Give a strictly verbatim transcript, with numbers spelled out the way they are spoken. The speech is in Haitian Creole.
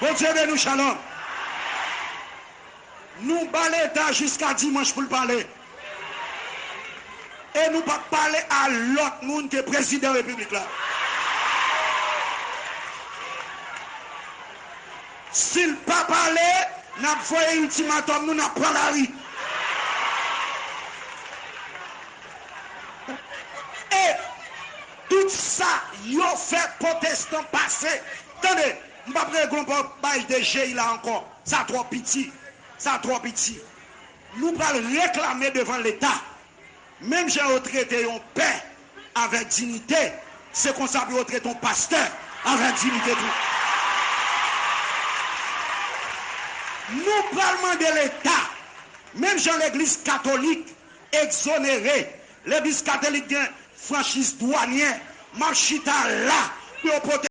Bondye beni w, Shalom. Nou ba Leta jiska dimanch pou l pale. E nou p ap pale a lòt moun ke prezidan repiblik la. Si l pa pale, n ap voye iltimatòm nou, n ap pran lari. E tout sa yo fè pwotestan pase. Tande, m p ap regle yon bay de G I la ankò. Sa twò piti. Sa twò piti. Nou pral reklame devan Leta. Menm jan yo trete yon pè avèk diyite, se konsa pou yo trete yon pastè avèk diyite tou. Nou pral mande Leta, menm jan Legliz Katolik egzonere, Legliz Katolik gen franchiz dwanyè, m ap chita la pou yo pote